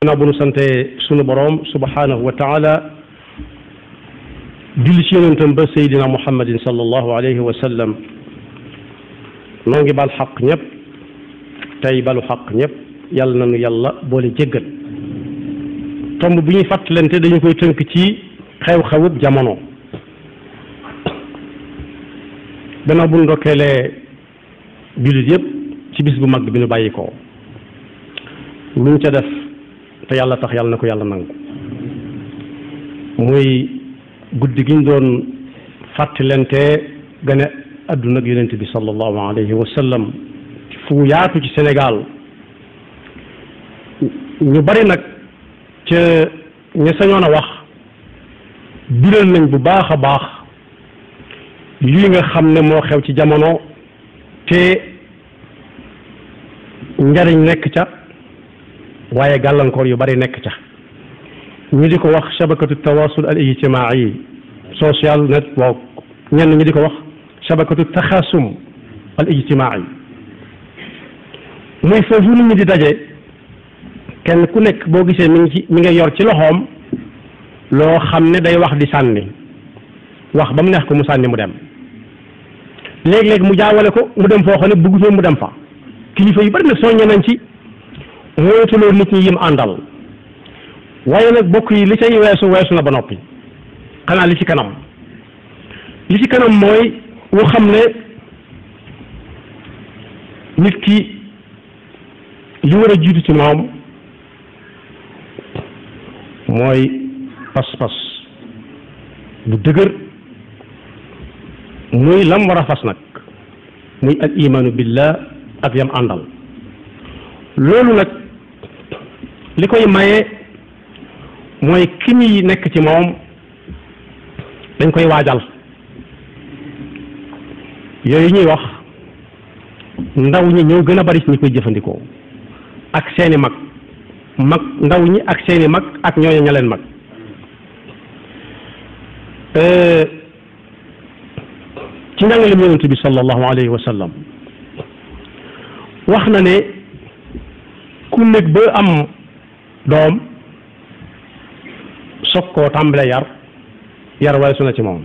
gannaaw bu nu sante sunu boroom subhanahu wa taala julli ci yonentam ba Seydina Muhammadin sallallahu alayhi wa sallam noo ngi bal xaq ñëpp tey balu xaq ñëpp yàlla na nu yàlla boole jéggal tomb bi ñuy fàttalante dañu koy tënk ci xew-xewub jamono gannaaw bu nu ndokkeelee jullit yëpp ci bis bu mag bi nu bàyyi ko luñ ca def te yàlla tax yàlla na ko yàlla nangu muy guddi gi ñu doon fàttalante gane adduna ak yonent bi sallallahu alayhi wa sallam fu yaatu ci Sénégal ñu bari nag ca ña sañoon a wax biral nañ bu baax a baax lii nga xam ne moo xew ci jamono te njariñ nekk ca waaye gàllankoor yu bari nekk ca ñu di ko wax shabakatu tawasul al ijtimaai social network ñenn ñi di ko wax shabakatu taxasum al ijtimaai muy foofu nit ñi di daje kenn ku nekk boo gisee mi nga yor ci loxoom loo xam ne day wax di sànni wax ba mu neex ko mu sànni mu dem léeg-léeg mu jaawale ko mu dem foo xam ne bëggu mu dem fa kilifa yu bari nag soññe nañ ci moytuloo nit ñi yim àndal waaye nag bokk yi li cay weesu na ba noppi xanaa li ci kanam mooy ñu xam ne nit ki li war a jiitu ci moom mooy pas-pas bu dëgër muy lam war a fas nag muy al imaanu billah ak yam àndal loolu nag li koy maye mooy ki muy nekk ci moom dañ koy waajal yooyu ñuy wax ndaw ñi ñoo gën a bari ci ñi koy jëfandikoo ak seeni mag ndaw ñi ak seeni mag ak ñooñu ña leen mag ci njàngaleem yonent bi sallallahu alayhi wa sallam wax na ne ku nekk ba am doom soog koo tàmbale yar waaye su na ci moom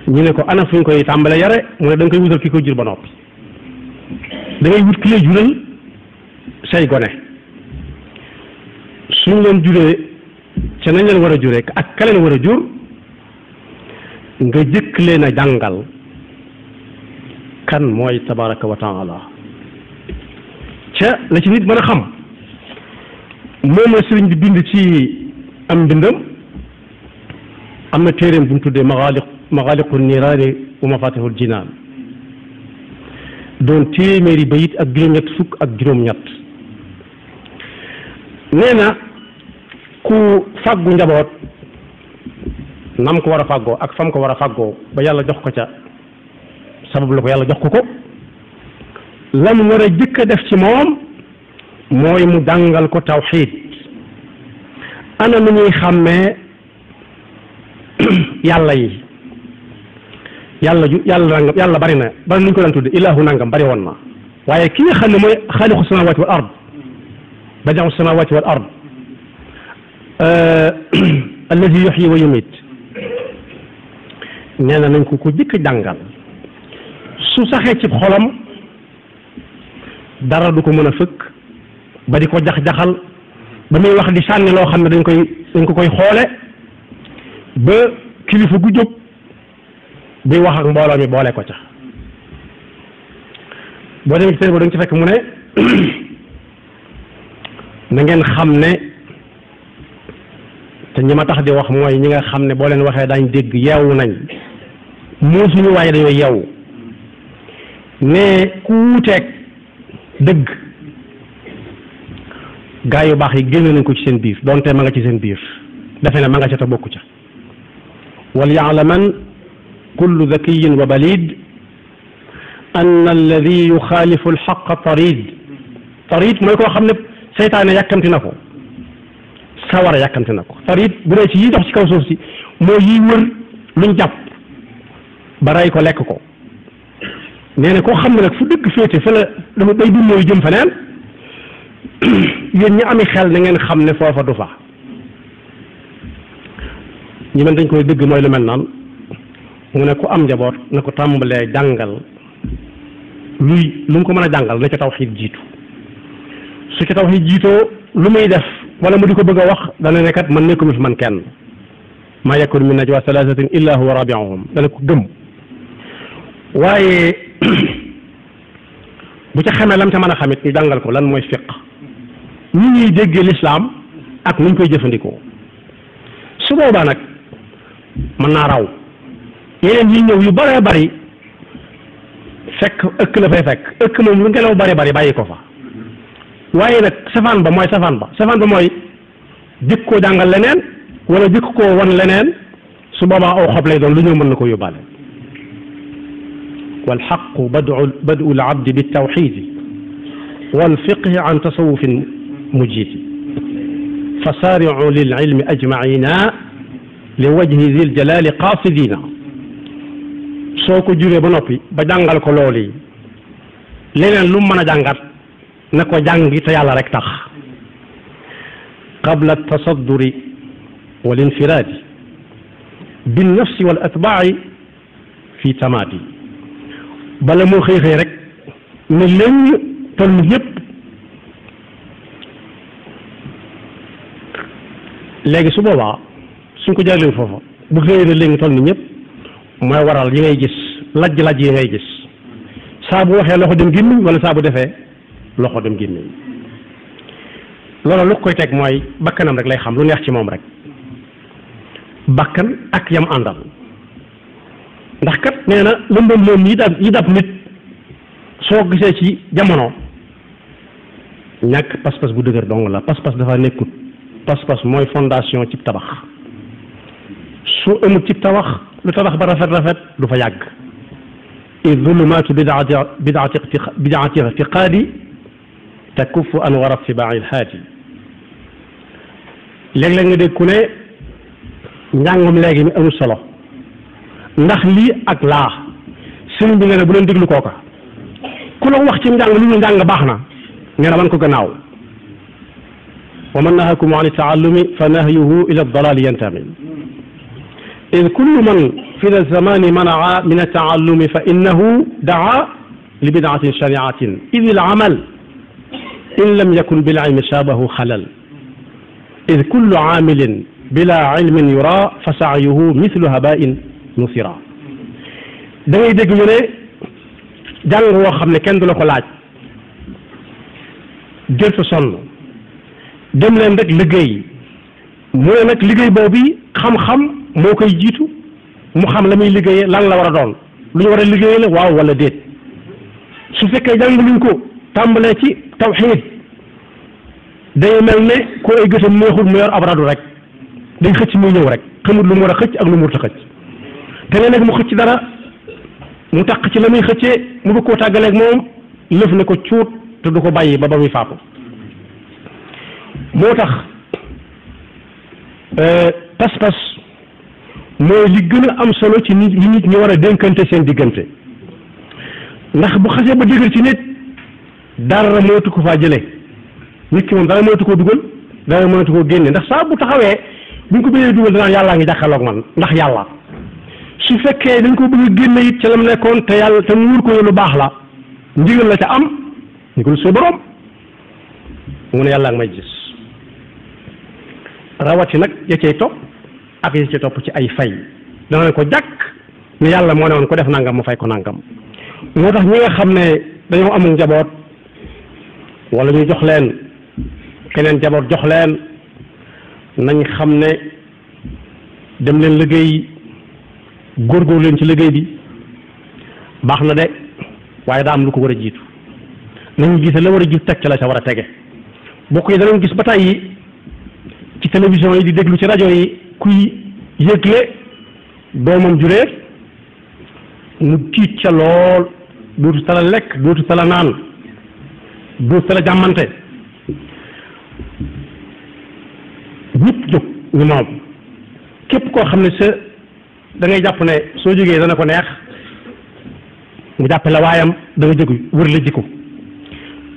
ñu ne ko ana fu ñu koy tàmbale yare mu ne da nga koy wutal ki ko jur ba noppi da ngay wut ki lay jural say gone suñ leen juree ca nañ leen war a juree ak ka leen war a jur nga jëkk leen a jàngal kan mooy tabaraka wa taala ca la ci nit mën a xam moom la sëriñ bi bind ci am mbindam am na téeréem bu mu tuddee maxaaliqu niiraani wa mafatihul jinaan doon téeméeri bayit ak juróom-ñett fukk ak juróom-ñett nee na ku fàggu njaboot nam ko war a fàggoo ak fam ko war a fàggoo ba yàlla jox ko ca sabab la ko yàlla jox ko lam war a jëkk a def ci moom mooy mu jàngal ko tawxiid ana nu ñuy xàmmee yàlla yi yàlla bari na bari nuñ ko daan tudde ilaahu nangam bari woon na waaye ki nga xam ne mooy xaaliqu samawati wal ard badiu samawati wal ard alladi yuxyi wa yumit nee na nañ ko jëkk jàngal su saxee ci xolam dara du ko mën a fëkk ba di ko jax-jaxal ba muy wax di sànni loo xam ne dañ ko koy xoole ba kilifa gu jóg buy wax ak mbooloo mi boole ko ca boo demee ci téere ba da nga ci fekk mu ne na ngeen xam ne te ñi ma tax di wax mooy ñi nga xam ne boo leen waxee dañ dégg yeewu nañ muusuñu waaye dañoo yeewu ne ku wuuteeg dëgg gaa yu baax yi génn nañ ko ci seen biir doonte ma nga ci seen biir defe ne ma nga ca te bokku ca wal yaalaman kullu dakiyin wa balid an alladi yuxaalifu alxaqa tarid mooy koo xam ne seytaane yàkkamti na ko sawara yàkkamti na ko tarid bu dee ci yi dox ci kaw suuf si mooy yiy wër luñ jàpp ba rey ko lekk ko nee na koo xam ne nag fu dëgg féete fa la day dund mooy jëm feneen yéen ñi ami xel na ngeen xam ne foofa du fa ñi mën dañ koy dëgg mooy lu mel noonu mu ne ku am njaboot na ko tàmbalee jàngal luy lu mu ko mën a jàngal na ca tawxiid jiitu su ca tawxiid jiitoo lu muy def wala mu di ko bëgg a wax dana ne kat man nekkuma fi man kenn maa yakun min najwa salaasatin illa huwa rabiuhum dana ko gëm waaye bu ca xamee lam ca mën a xamit ñu jàngal ko lan mooy fiq ñu ñuy déggee lislaam ak nuñ koy jëfandikoo su boobaa nag mën naa raw yeneen yi ñëw yu bëree bëri fekk ëkk la fay fekk ëkk moom lu ngelaw bëri bëri bàyyi ko fa waaye nag safaan ba mooy jëkk koo jàngal leneen wala jëkk koo wan leneen su boobaa aw xob lay doon lu ñëw mën na ko yóbbaale walxaqu badu labdi biltawxidi walfiqhi an tasawufin mujidi fa saaricu lilcilmi ajmacina li wajhi zil jalali qaasidina soo ko juree ba noppi ba jàngal ko loolu yi leneen lu mën a jàngat na ko jàngi te yàlla rek tax qabla tasadduri wal infiraadi bin nafsi wal atbaa'i fi tamaadi bala moo xëy xëy rek ne léegi toll ñëpp léegi su boobaa suñ ko jàllee foofa bu xëyee ne léegi toll ni ñëpp mooy waral yi ngay gis lajj-lajj yi ngay gis saa bu waxee loxo dem gémmiñ wala saa bu defee loxo dem gémmiñ loolu lu koy teg mooy bakkanam rek lay xam lu neex ci moom rek bakkan ak yam àndal ndax kat nee na lëndëm moom yi dab nit soo gisee ci jamono ñàkk pas-pas bu dëgër dong la pas-pas dafa nekkut pas-pas mooy fondation ci tabax su amul ci tabax lu tabax ba rafet du fa yàgg id zulumaatu bidaati ictiqaadi takuffu anwara tibaa'i lhaadi léeg-léeg nga dégg ku ne njàngum léegi mi amul solo ndax lii ak laa sëriñ bi nga ne bu leen déglu kooka ku la wax ci njàng lu ñu njàng baax na nga ne man ko gannaaw wa man nahakum an taallumi fa nahyuhu ila dalali yantami id kullu man fi da zamani manaa min ataallumi fa innahu daa li bidaatin shariatin id il amal in lam yakun bil ilmi shaabahu xalal id kullu aamilin bila ilmin yura fa saayuhu mithlu habain nusira da ngay dégg ñu ne jàng woo xam ne kenn du la ko laaj jël sa sonn dem leen rek liggéey mu ne nag liggéey boobu xam-xam moo koy jiitu mu xam la muy liggéeyee lan la war a doon lu ñu war a liggéeyee la waaw wala déet su fekkee jàng luñ ko tàmbalee ci tawxiid day mel ne ko ay gësam neexul mu yor ab radu rek day xëcc muy ñëw rek xamut lu mu war a xëcc ak lu mu war a xëcc te ne nag mu xëcc dara mu taq ci la muy xëccee mu bëgg koo tàggaleeg moom lëf ne ko cuut te du ko bàyyi ba muy faatu moo tax pas-pas mooy li gën a am solo ci nit ñi war a dénkante seen diggante ndax bu xasee ba dëgër ci nit dara mënatu ko faa jëlee nit ki moom dara mënatu koo dugal dara mënatu koo génne ndax saa bu taxawee bu ñu ko bëggee dugal danaan yàllaa ngi jàkkaarloog man ndax yàlla su fekkee dañ ko bëgg a génne it ca lam nekkoon te yàlla te mu wóor ko lu baax la ndigal la ca am ndigal sa borom mu ne yàllaa ngi may gis rawati nag ya cay topp ak ya cay topp ci ay fay dana ne ko jàkk ne yàlla moo ne woon ko def nangam mu fay ko nangam moo tax ñi nga xam ne dañoo amul njaboot wala ñu jox leen keneen njaboot jox leen nañ xam ne dem leen liggéey góorgóorlu leen ci liggéey bi baax na de waaye daa am lu ko war a jiitu nañu gise la war a jiitu teg ca la ca war a tege bokk yi danañ gis ba tey ci télévision yi di déglu ci rajo yi kuy yëgle doomam juree mu tiit ca lool dootu tala lekk dootu tala naan dootu tala jàmmante ñëpp jóg ñu moom képp koo xam ne sa da ngay jàpp ne soo jógee dana ko neex mu jàppe la waayam da nga jóg wër la jikko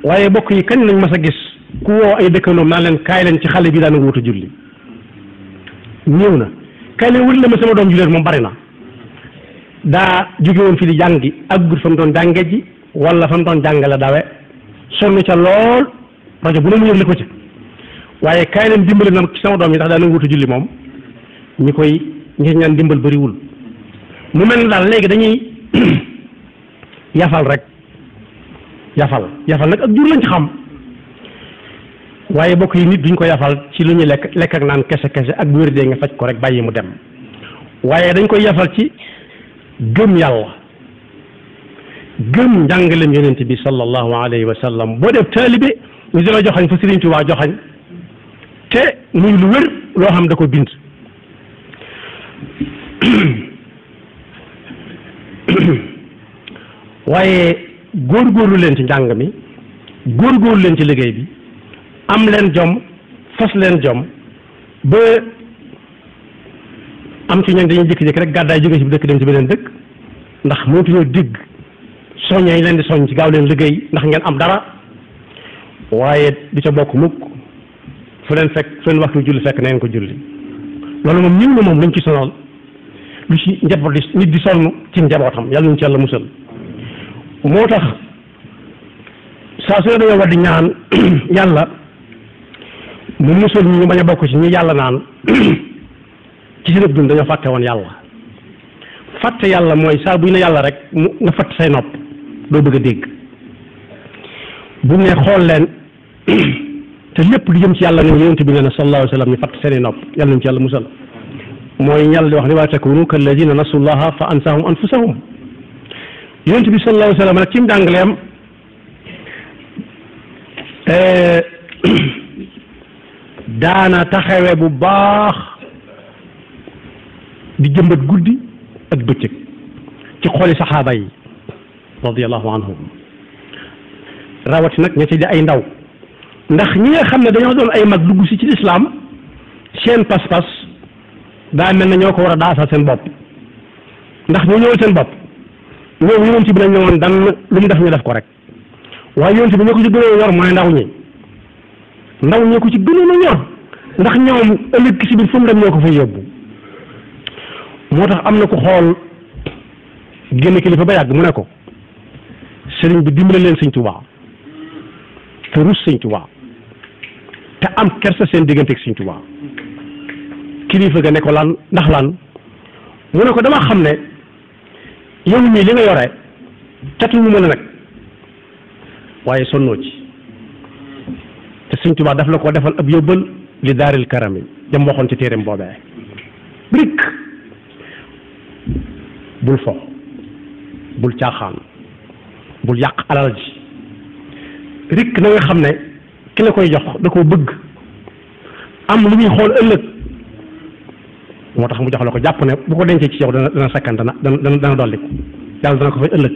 waaye bokk yi kañ lañ mas a gis ku woo ay dëkkandoom naan leen kaay leen ci xale bi daana wut a julli ñëw na kaay leen wut la ma sama doom julleet moom bari na daa jóge woon fi di jàngi ak gut fa mu doon jànge ji wala fa mu doon jàngale dawe sonn ca lool rajo bu ne mu yëgle ko ca waaye kaay leen dimbali na ci sama doom yi ndax daana wut a julli moom ñi ñaan dimbal bariwul mu mel ne daal léegi dañuy yafal rek yafal nag ak jur lañ ci xam waaye bokk yi nit duñ ko yafal ci lu ñuy lekk ak naan kese ak bu wér dee nga faj ko rek bàyyi mu dem waaye dañ koy yafal ci gëm yàlla gëm njàngaleem yonent bi sallallahu alayhi wa sallam boo def taalibe ñu dina joxañ fa Sëriñ Tuubaa joxañ te muy lu wér loo xam da ko bind waaye góorgóorlu leen ci njàng mi góorgóorlu leen ci liggéey bi am leen jom fas leen jom ba am ci ñoom dañuy jékki-jékki rek gàddaay jóge ci dëkk dem ci beneen dëkk ndax mënatuñoo digg soññee leen di soññ ci gaaw leen liggéey ndax ngeen am dara waaye du ca bokk mukk fu leen waxtu julli fekk na ngeen ko julli loolu moom ñëw na moom luñ ci sonal lu ci njaboot di nit di sonn ci njabootam yàlla ñu ci yàlla musal moo tax saa su ne dañoo war di ñaan yàlla mu musal ñu bañ a bokk ci ñi yàlla naan ci seen dund dañoo fàtte woon yàlla fàtte yàlla mooy saa buy ne yàlla rek mu nga fàtte say nopp doo bëgg a dégg bu ne xool leen te lépp lu jëm ci yàlla ne yonent bi nee na sallallahu alayhi wa sallam ñu fàtte seeni nopp yàlla ñu ci yàlla musal mooy yàlla di wax ni waa takunu kalladina nasullaha fa ansahum anfusahum yonent bi sallallahu alayhi wa sallam nag ci njàngaleem daana taxawe bu baax di jëmbat guddi ak bëccëg ci xooli saxaaba yi radiyallahu anhum rawati nag ña ci di ay ndaw ndax ñi nga xam ne dañoo doon ay mag dugg si ci lislaam seen pas-pas daa mel na ñoo ko war a daasal seen bopp ndax ñoo ñëwal seen bopp ñoom yonent bi lañ ñëwoon dan lu mu def ñu def ko rek waaye yonent bi ñoo ko ci gënoon a ñor mooy ndaw ñi ko ci gënoon a ñor ndax ñoom ëllëg si biir fu mu dem ñoo ko fay yóbbu moo tax am na ko xool génn kilifa ba yàgg mu ne ko sëriñ bi dimbale leen sëñ Tuubaa te rus sëñ Tuubaa te am kersa seen diggante ak sëñ Tuubaa kilifa ga ne ko lan ndax lan mu ne ko dama xam ne yow mii li nga yore catu mu mën a nag waaye sonnoo ci te sëñ Tuubaa daf la ko defal ab yóbbal li daaril karami jam waxoon ci téereem boobee brik bul fo bul caaxaan bul yàq alal ji rik na nga xam ne ki la koy jox da koo bëgg am lu muy xool ëllëg moo tax mu jox la ko jàpp ne bu ko dencee ci yow dana sakkan dana dolli ko yàlla dana ko fay ëllëg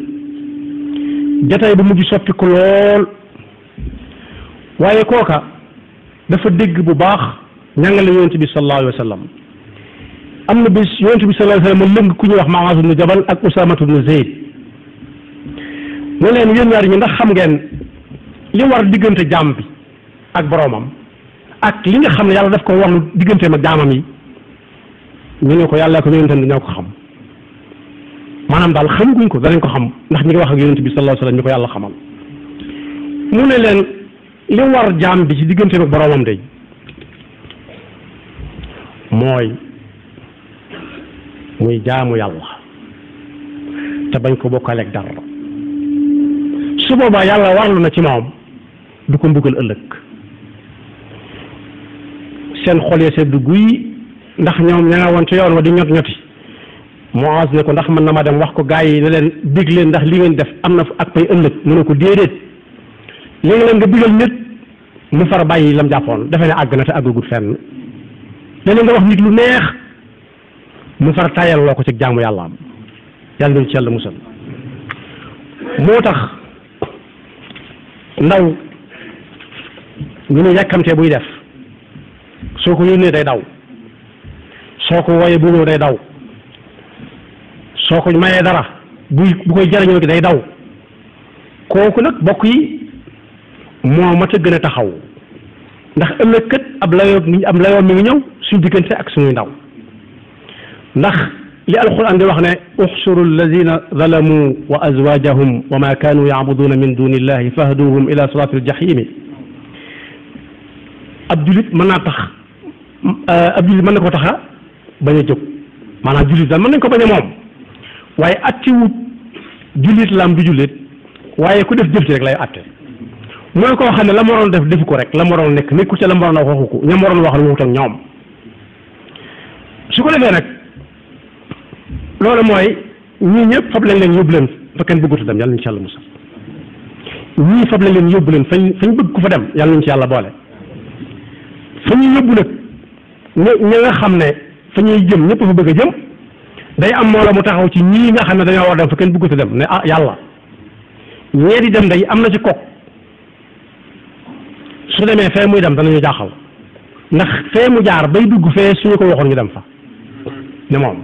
jataay bu mujj soppi ko lool waaye kooka dafa dégg bu baax ñàngale yonent bi sallallahu alayhi wa sallam am na bis yonent bi sallallahu alayhi wa sallam lëng ku ñuy wax Muaaz ibnu Jabal ak Usaamatu ibnu Zayd ne leen yéen ñaar ñi ndax xam ngeen li war diggante jaam bi ak boroomam ak li nga xam ne yàlla daf ko wax lu digganteem ak jaamam yi ñu ne ko yàlla ko yonentam dañoo ko xam maanaam daal xamaguñ ko danañ ko xam ndax ñi ngi wax ak yonent bi sallallahu alayhi wa sallam ñu ko yàlla xamal mu ne leen li war jaam bi ci digganteem ak boroomam day mooy muy jaamu yàlla te bañ ko bokkaleeg dara su boobaa yàlla warlu na ci moom du ko mbugal ëllëg seen xol ya sedd guy ndax ñoom ña nga woon ci yoon wa di ñot ñoti Muaaz ne ko ndax mën na ma dem wax ko gaa yi ne leen bég leen ndax li ngeen def am na ak pay ëllëg mu ne ko déedéet léegi leen nga bigal nit mu far bàyyi lam jàppoon defe ne àgg na te àggagut fenn léeg-léeg nga wax nit lu neex mu far tayal loo ko ci jaamu yàlla am yàlla nañu ci yàlla musal moo tax ndaw ñu ne yàkkamtee buy def soo ko yónnee day daw soo ko wooyee bu ñëw day daw soo ko mayee dara bu koy jariñoo gi day daw kooku nag bokk yi moo mat a gën a taxaw ndax ëllëg kat ab layoo mi ngi ñëw suñu diggante ak suñuy ndaw ndax li alquran di wax ne uxsuru alladina zalamu wa azwajahum wa ma kanu yacbuduna min duni illahi fahduhum ila sirati aljahimi ab julit mën naa tax ab julit mën na ko taxa bañ a jóg maanaam julit daal mën nañ ko bañ a moom waaye attiwut julit lam du julit waaye ku def jëf ci rek lay atte mooy koo xam ne la mu waroon def defu ko rek la mu waroon nekk nekku ca la mu waroon wax waxu ko ñam waroon wax lu waxut ak ñoom su ko defee nag loolu mooy ñii ñëpp fab lañ leen yóbbu leen fa kenn bëggutu dem yàlla nañu ci yàlla musal ñii fab lañ leen yóbbu leen fañ bëgg ku fa dem yàlla nañu ci yàlla boole fa ñuy yóbbu nag ñi nga xam ne fa ñuy jëm ñëpp fa bëgg a jëm day am moo la mu taxaw ci ñii nga xam ne dañoo war dem fa kenn bëggutu dem ne ah yàlla ñee di dem day am na ci kok su demee fee muy dem danañu jaaxal ndax fee mu jaar bay dugg fee suñu ko waxoon ñu dem fa ne moom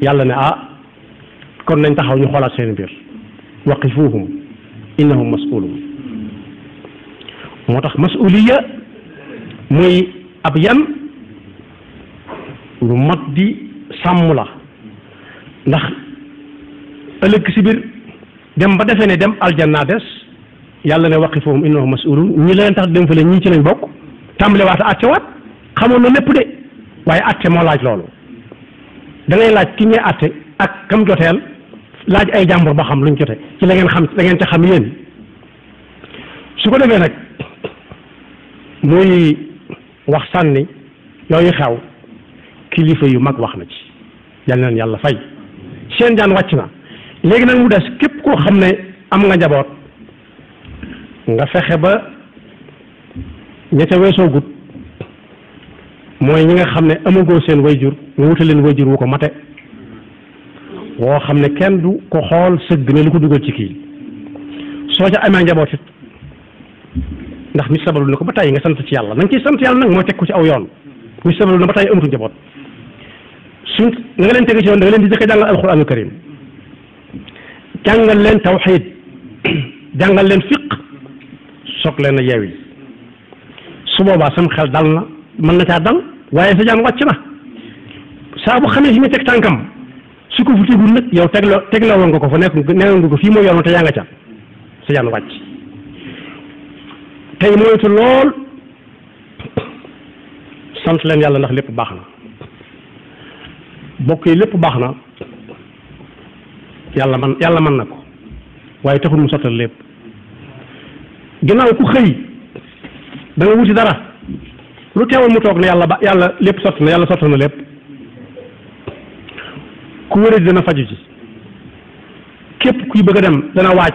yàlla ne ah kon nañ taxaw ñu xoolaat seen mbir waqifuhum innahum mas'ulun moo tax mas'uliya muy ab yan lu mat di sàmm la ndax ëllëg si biir dem ba defee ne dem aljanna des yàlla ne waqifuhum innahum mas'ulun ñi leen tax dem fële ñii ci lañ bokk tàmbale waat atte waat xamoon na lépp de waaye atte moo laaj loolu da ngay laaj ki ngay atte ak kam joteel laaj ay jàmbur ba xam luñ jote ci la ngeen xam da ngeen ca xam yéen su ko defee nag muy wax sànni yooyu xew kilifa yu mag wax na ci yal na leen yàlla fay seen jaan wàcc na léegi nag mu des képp koo xam ne am nga njaboot nga fexe ba ña ca weesoo gut mooy ñi nga xam ne amagoo seen wayjur nga wutal leen wayjur wu ko mate woo xam ne kenn du ko xool sëgg ne lu ko dugal ci kii soo ca amee njaboot it ndax nit sabalu ne ko ba tey nga sant ci yàlla na nga ciy sant yàlla nag mooy teg ko ci aw yoon nit sabalu ne ba tey amatu njaboot suñ nga leen teg ci yoon da nga leen di jëkk jàngal alquranul karim jàngal leen tawxiid jàngal leen fiq soog leen a yeewi su boobaa sam xel dal na mën na caa dal waaye sa jaan wàcc na saa bu xamee fi muy teg tànkam su ko fu tegul nag yow tegloo woon nga ko fa nekk neewoon nga ko fii mooy yoon te yaa nga ca sa jaan wàcc tey moytu lool sant leen yàlla ndax lépp baax na bokk yi lépp baax na yàlla mën na ko waaye taxul mu sottal lépp ginnaaw ku xëy da nga wuti dara lu teewal mu toog ne yàlla lépp sotti na yàlla sottal na lépp ku wéradi dana faju ci képp kuy bëgg a dem dana waaj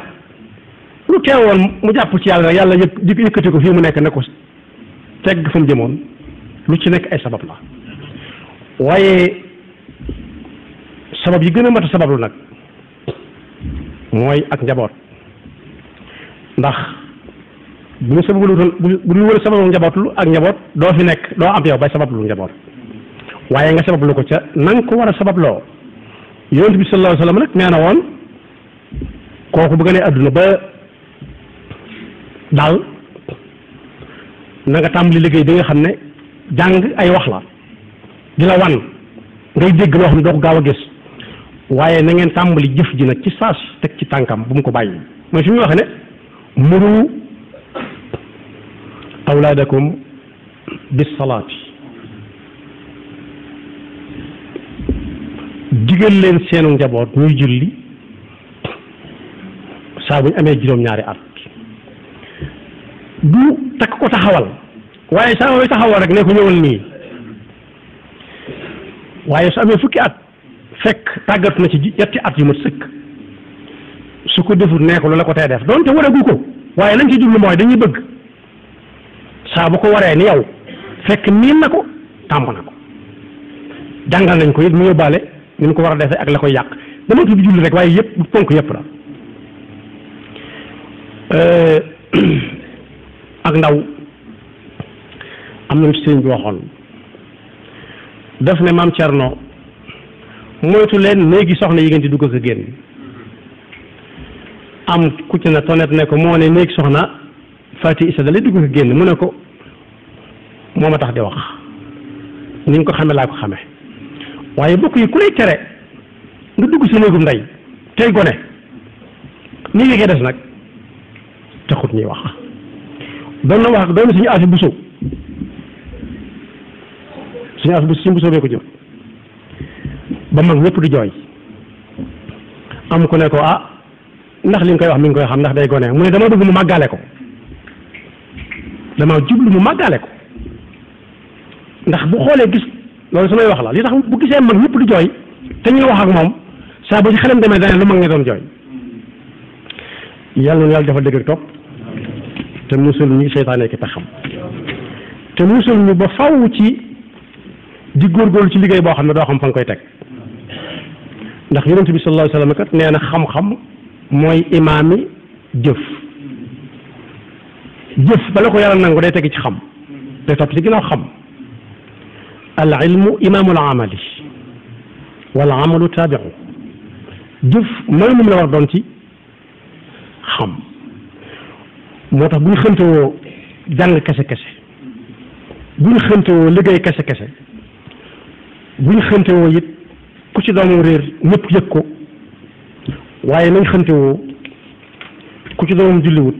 lu teewoon mu jàpp ci yàlla yàlla yëkkati ko fii mu nekk ne ko tegg fa mu jëmoon lu ci nekk ay sabab la waaye sabab yi gën a mat a sabablu nag mooy ak njaboot ndax bu ñu sabablu bu ñu war a sabablu njabootlu ak njaboot doo fi nekk doo am yow bay sabablu njaboot waaye nga sabablu ko ca na nga ko war a sababloo yonent bi sallallahu alayhi wa sallam nag nee na woon kooku bu gënee adduna ba daal na nga tàmbali liggéey bi nga xam ne jàng ay wax la di la wan ngay dégg loo xam ne doo ko gaaw a gis waaye na ngeen tàmbali jëf ji nag ci saas teg ci tànkam bu mu ko bàyyi mooy fi muy waxe ne muru awlaadakum bis salaati digal leen seenu njaboot ñuy julli saa bu ñu amee juróom-ñaari at du takk ko taxawal waaye saa mooy taxawal rek ne ko ñëwal nii waaye su amee fukki at fekk tàggatu na ci yetti at yu mat sëkk su ko defut nee ko lu la ko tey def doonte waragu ko waaye lañ ci jublu mooy dañuy bëgg saa bu ko waree ni yow fekk miin na ko tàmb na ko jàngal nañ ko it mu yóbbaale ni ñu ko war a defee ak la koy yàq dama tudd julli rek waaye yëpp ponk yëpp la ak ndaw am na ci sëriñ bi waxoon def ne maam Cerno moytu leen néegi soxna yi ngeen di dugg ak a génn am ku ci na tonet ne ko moo ne néegi soxna Fati Isa da lay dugg ak a génn mu ne ko moo ma tax di wax ni nga ko xame laa ko xame waaye bokk yi ku lay tere nga dugg sa néegum ndey tey gone nii ngi koy des nag taxut ñuy wax doon na wax doon na suñu afi buso suñu buso bee ko jur ba mag ñëpp di jooy am ku ne ko ah ndax li nga koy wax mi ngi koy xam ndax day gone mu ne dama bëgg mu màggaale ko dama jublu mu màggaale ko ndax bu xoolee gis loolu samay wax la li tax bu gisee mag ñëpp di jooy te ñu wax ak moom saa bu ci xelam demee dane lu mag ñi doon jooy yàlla na yàlla dafa dëgg topp te musul ñu seytaane ki pexam te musul ñu ba faw ci di góorgóorlu ci liggéey boo xam ne doo xam fa nga koy teg ndax yonent bi sallallahu alayhi wa sallam kat nee na xam-xam mooy imaami jëf jëf bala ko yàlla nangu day teg ci xam day topp ci ginnaaw xam al ilmu imaamul amali wal amalu taabiu jëf mooy moom la war doon ci xam moo tax bu ñu xëntewoo jàng kese bu ñu xëntewoo liggéey kese bu ñu xëntewoo it ku ci doomu réer ñëpp yëg ko waaye nañ xëntewoo ku ci doomam julliwut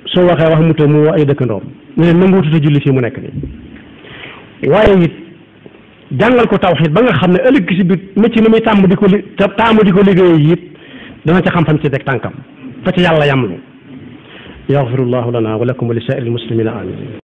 soo waxee wax mu te mu woo ay dëkkandoom ne leen nanguwutute julli fii mu nekk nii waaye it jàngal ko tawxiid ba nga xam ne ëllëg si biir métier ni muy tàmm di ko liggéey it dana ca xam-xam ci deg tànkam fa ci yàlla yamlu yaxfirullahu lana wa lakum wa li saa'iril muslimina amin